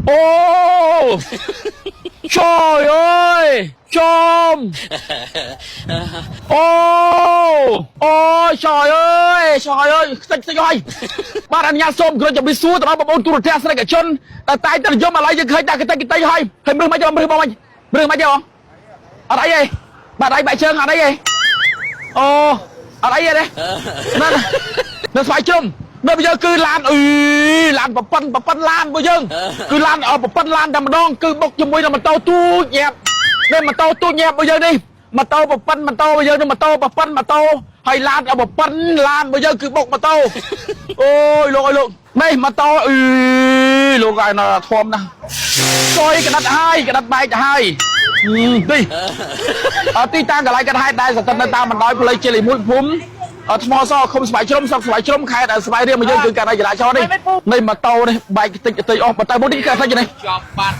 អូ trời ơi ចំអូអូ trời ơi trời ơi ខ្ទេចខ្ទេចហើយបាទអនុញ្ញាតសូមគ្រាន់ជម្រាបសួរទៅដល់បងប្អូនទូរទស្សនិកជនតែតែតែនិយមឥឡូវយើងឃើញតែខ្ទេចខ្ទេចហើយហើយមរឹសមិនទេមរឹសបងមិនមរឹសមិនទេបងអត់អីទេបាទអីបែកជើងអត់អីទេអូអត់អីទេណានៅស្វាយជ្រុំនៅយើងគឺឡានអឺឡានប្រប៉ុនប្រប៉ុនឡានរបស់យើងគឺឡានប្រប៉ុនឡានតែម្ដងគឺបុកជាមួយនឹងម៉ូតូទូចញាប់នេះម៉ូតូទូចញាប់របស់យើងនេះម៉ូតូប្រប៉ុនម៉ូតូរបស់យើងនេះម៉ូតូប្រប៉ុនម៉ូតូហើយឡានប្រប៉ុនឡានរបស់យើងគឺបុកម៉ូតូអូយលោកអើយលោកនេះម៉ូតូអឺលោកឲ្យធំណាស់សយកក្តិតហើយកក្តិតបែកទៅហើយនេះអទីតាំងកន្លែងកាត់ហេតុដែលស្ថិតនៅតាមបណ្ដោយផ្លូវជាលិមួយភូមិថ្មសឃុំស្វាយជ្រុំស្រុកស្វាយជ្រុំខេត្តស្វាយរៀងមកយើងគឺករណីចរាចរណ៍នេះនៃម៉ូតូនេះបែកតិចតិចអស់បើតែមួយនេះកើតតិចនេះ ជាប់បាត់